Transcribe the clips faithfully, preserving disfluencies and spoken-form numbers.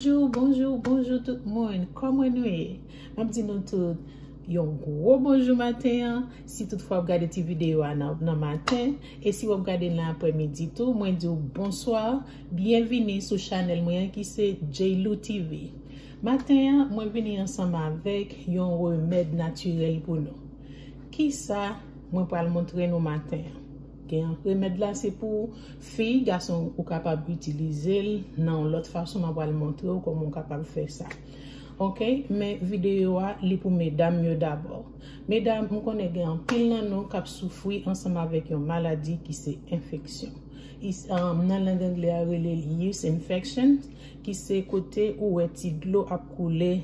Bonjou, bonjou, bonjou tout moun. Kòman nou ye? M ap di nou tout yon gwo bonjou maten an. Si toutfwa w ap gade ti videyo a nan, nan maten, e si w ap gade l nan aprèmidi tou, mwen di w bonswa. Byenvini sou chanèl mwen an ki se J Lou T V. Maten an, mwen vini ansanm avèk yon remèd natirèl pou nou. Kisa mwen pral montre nou maten an? Gen remèd la, se pou fi, gason, ou kapab itilize l nan yon lòt fason, mwen pral montre w kòman w kapab fè sa. Oke, men videyo a, li pou medam yo dabò. Medam, m konnen gen anpil nan nou k ap soufri ansanm avèk yon maladi ki se enfeksyon. Is-, um, nan lang anglè a, rele l yeast infection, ki se kote ou wè ti dlo ap koule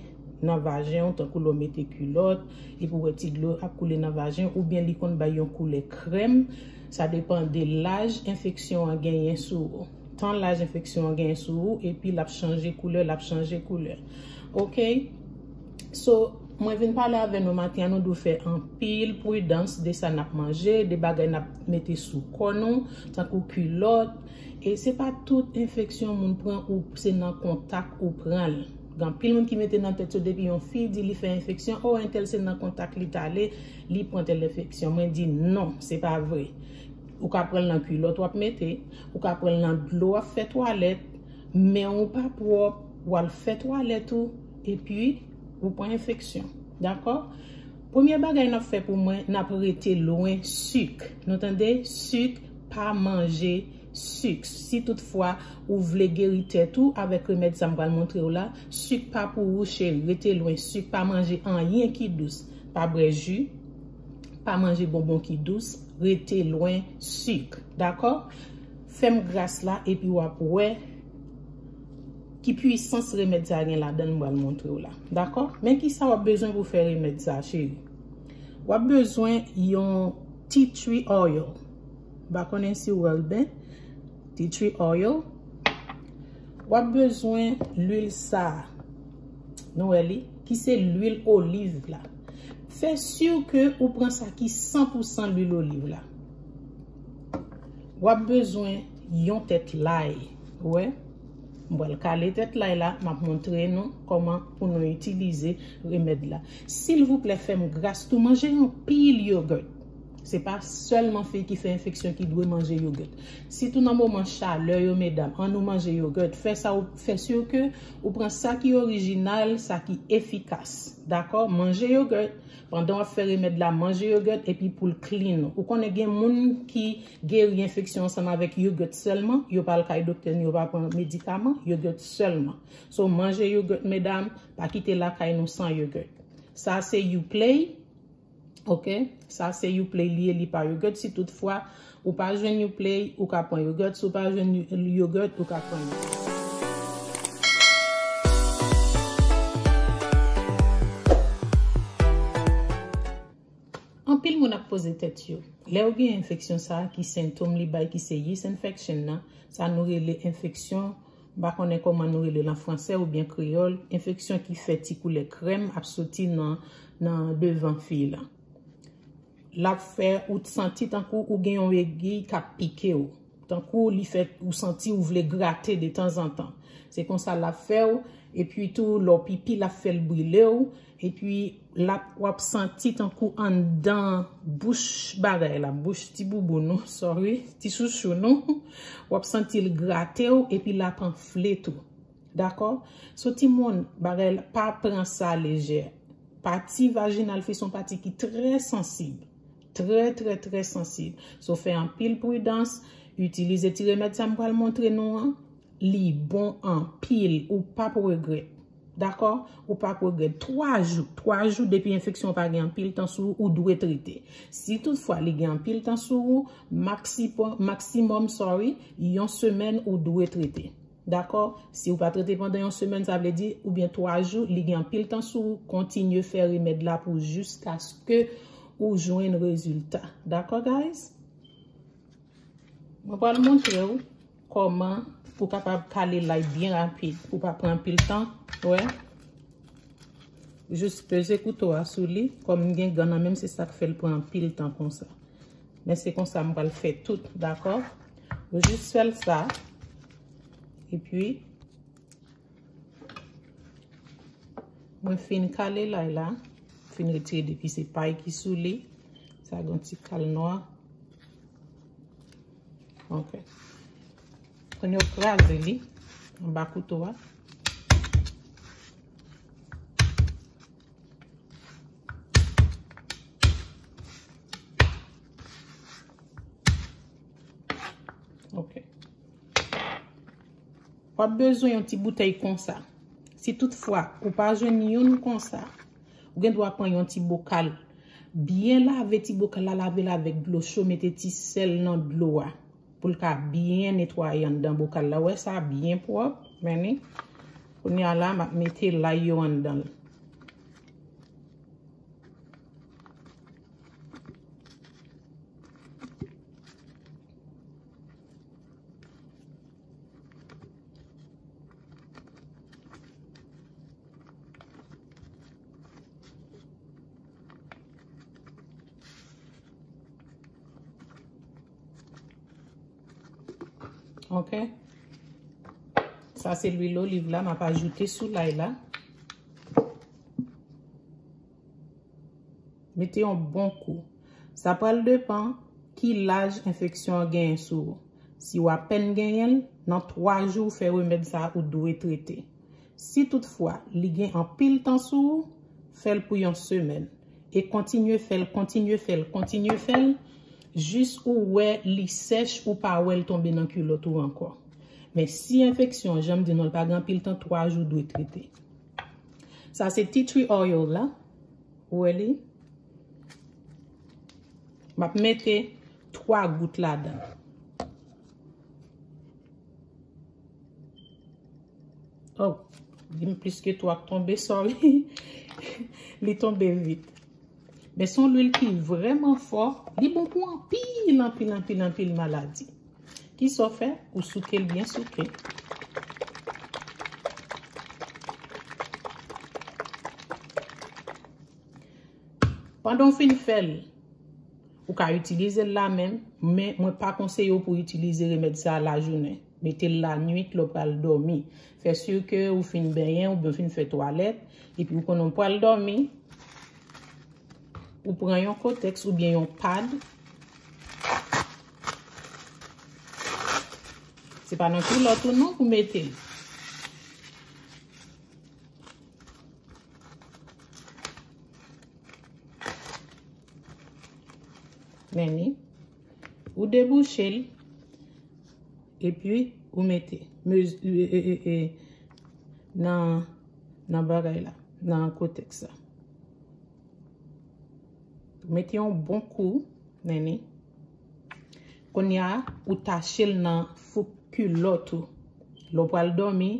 nan vajen w, tankou lè w mete kilòt, epi w wè ti dlo ap koule nan vajen, oubyen li konn bay yon koulè krèm. Sa depann de laj enfeksyon an genyen sou ou. Tan laj enfeksyon an genyen sou ou, epi l ap chanje koulè, l ap chanje koulè. Oke? So, mwen vin pale avè nou maten an, nou dwe fè anpil pridans de sa n ap manje, de bagay n ap mete sou kò nou, tankou kilòt. E se pa tout enfeksyon moun pran ou se nan kontak ou pran l. Gen anpil moun ki mete nan tèt yo depi yon fi di li fè enfeksyon, o, entèl se nan kontak li t ale, li pran tèl enfeksyon. Mwen di non, se pa vre. Ou ka pran l nan kilòt w ap mete, ou ka pran l nan dlo w ap fè twalèt, men w pa pwòp, w al fè twalèt ou, epi ou pran enfeksyon. Dakò? Premye bagay n ap fè pou mwen, n ap rete lwen sik. Nou tande? Sik, pa manje sik. Si toutfwa ou vle geri tèt ou avèk remèd sa m pral montre w la, sik pa pou ou, cheri. Rete lwen sik, pa manje anyen ki dous. Pa bwè ji, pa manje bonbon ki dous, rete lwen sik. Dakò? Fè m gras la, epi w ap wè ki pwisans remèd sa gen ladan l, m pral montre w la. Dakò? Men kisa w ap bezwen pou fè remèd sa, cheri. W ap bezwen yon tea tree oil. M pa konnen si w wè l byen. Tea tree oil. W ap bezwen lwil sa a. Nou wè li? Ki se lwil oliv la. Fè si ke ou pran sa ki san pou san lwil oliv la. W ap bezwen yon tèt lay. Ou wè? M pral kale tèt lay la, m ap montre nou kòman pou nou itilize remèd la. Silvouplè, fè m gras tou, manje anpil yogurt. Se pa sèlman fi ki fè enfeksyon ki dwe manje yogurt. Sitou nan moman chalè yo, medam, ann nou manje yogurt. Fè sa, ou, fè si ke ou pran sa ki orijinal, sa ki efikas. Dakò? Manje yogurt. Pandan w ap fè remèd la, manje yogurt epi pou l clean. Ou konnen gen moun ki geri enfeksyon ansanm avèk yogurt sèlman, yo pa al kay doktè ni yo pa pran medikaman, yogurt sèlman. So, manje yogurt, medam, pa kite lakay nou san yogurt. Sa se Uplay, oke? Sa se Uplay li ye, li pa yogurt. Si toutfwa ou pa jwenn Uplay, ou ka pran yogurt. Si w pa jwenn yogurt, ou ka pran Uplay. Anpil moun ap poze tèt yo, lè yo gen enfeksyon sa a, ki sentòm li bay, ki se yeast infection nan, sa nou rele enfeksyon, m pa konnen kòman nou rele l an fransè oubyen kreyòl, enfeksyon ki fè ti koulè krèm ap soti nan, nan devan fi la. L ap fè ou santi tankou ou gen yon egwi k ap pike w. Tankou li fè ou santi ou vle grate de tanzantan. Se konsa l ap fè w, epi tou lè w pipi l ap fè l brile w, epi l ap, w ap santi tankou anndan bouch bagay la, bouch ti bouboun ou, sorry, ti chouchou nou, w ap santi l grate w, epi l ap anfle tou. Dakò? So timoun, bagay la, pa pran sa lejè. Pati vajinal fi se yon pati ki trè sansib. Trè, trè, trè sansib. So fè anpil pridans, itilize ti remèd sa m pral montre nou an. Li bon anpil, ou p ap regrèt. Dakò? Ou p ap regrèt. Twa jou, twa jou depi enfeksyon pa gen anpil tan sou ou, ou dwe trete. Si toutfwa li gen anpil tan sou ou, maksipò-, maksimòm, sorry, yon semèn ou dwe trete. Dakò? Si ou pa trete pandan yon semèn, sa vle di, oubyen twa jou, li gen anpil tan sou ou, kontinye fè remèd la pou jiskaske ou jwenn rezilta. Dakò, guys? Mwen pral montre w kòman pou w kapab kale lay byen rapid, pou w pa pran anpil tan, wè. Jis peze kouto a sou li, kòm m gen gan nan men m, se sa k fè l pran anpil tan konsa. Men se konsa m pral fè tout, dakò? Ou jis fè l sa. Epi, Mwen fin kale lay la, fin retire depi se pay ki sou li. Sa gen ti kal nwa. Ok. Kounye a w kraze li anba kouto a. Ok. W ap bezwen yon ti boutèy konsa. Si toutfwa ou pa jwenn youn konsa, ou gen dwa pran yon ti bokal. Byen lave ti bokal la, lave l avèk dlo cho, mete ti sèl nan dlo a pou l ka byen netwaye anndan bokal la. Ou wè sa byen pwòp, men ni. Kounye a la, m ap mete lay yo anndan l. Ok. Sa se lwil oliv la, m ap ajoute sou lay la. Mete yon bon kou. Sa pral depann ki laj enfeksyon an genyen sou ou. Si w apèn genyen l, nan twa jou w fè remèd sa a, ou dwe trete. Si toutfwa li gen anpil tan sou ou, fè l pou yon semèn. E kontinye fè l, kontinye fè l, kontinye fè l, jis ou wè li sèch, ou pa wè l tonbe nan kilòt ou ankò. Men si enfeksyon, jan m di nou, l pa gen anpil tan, twa jou dwe trete. Sa se tea tree oil la. Ou wè li? M ap mete twa gout ladan. Oh, gen plis ke twa k tonbe, sorry. Li tonbe vit. Men se yon lwil ki vrèman fò. Li bon pou anpil, anpil, anpil, anpil maladi. Kisa w fè? Ou souke l byen souke. Pandan w fin fè l, ou ka itilize l lamenm, men mwen pa konseye w pou w itilize remèd sa a lajounen. Mete l lannuit lè w pral dòmi. Fè si ke ou fin benyen oubyen w fin fè twalèt, epi ou konnen w pral dòmi, ou pran yon kotèks oubyen yon pad. Se pa nan kilòt ou non pou mete l. Men ni, ou debouche l, epi ou mete mezi-, e, e, e, e, nan, nan bagay la, nan kotèks la. Mete yon bon kou, men ni. Kounye a, ou tache l nan fouk kilòt ou. Lè w pral dòmi,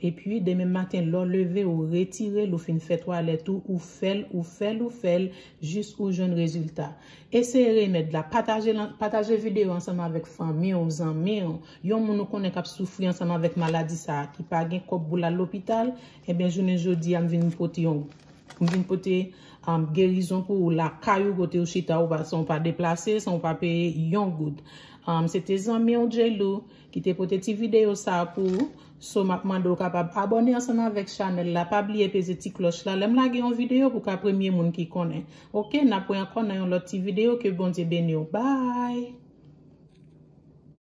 epi demen maten, lè w leve, ou retire l, ou fin fè twalèt ou, ou fè l, ou fè l, ou fè l, jis ou jwenn rezilta. Eseye remèd la. Pataje lan-, pataje videyo ansanm avèk fanmi w, zanmi w, yon moun ou konnen k ap soufri ansanm avèk maladi sa a, ki pa gen kòb pou l al lopital, ebyen, jounen jodi a, m vin pote yon, m vin pote, um, gerizon pou ou lakay ou, kote ou chita, ou pa, san w pa deplase, san w pa peye yon goud. Um, se te zanmi w, J-Lou, ki te pote ti videyo sa a pou ou. So, m ap mande w kapab abòne ansanm avèk chanèl la. Pa bliye peze ti klòch la. Lè m lage yon videyo, pou w ka premye moun ki konnen. Oke, n ap wè ankò nan yon lòt ti videyo. Ke Bondye beni w. Bye!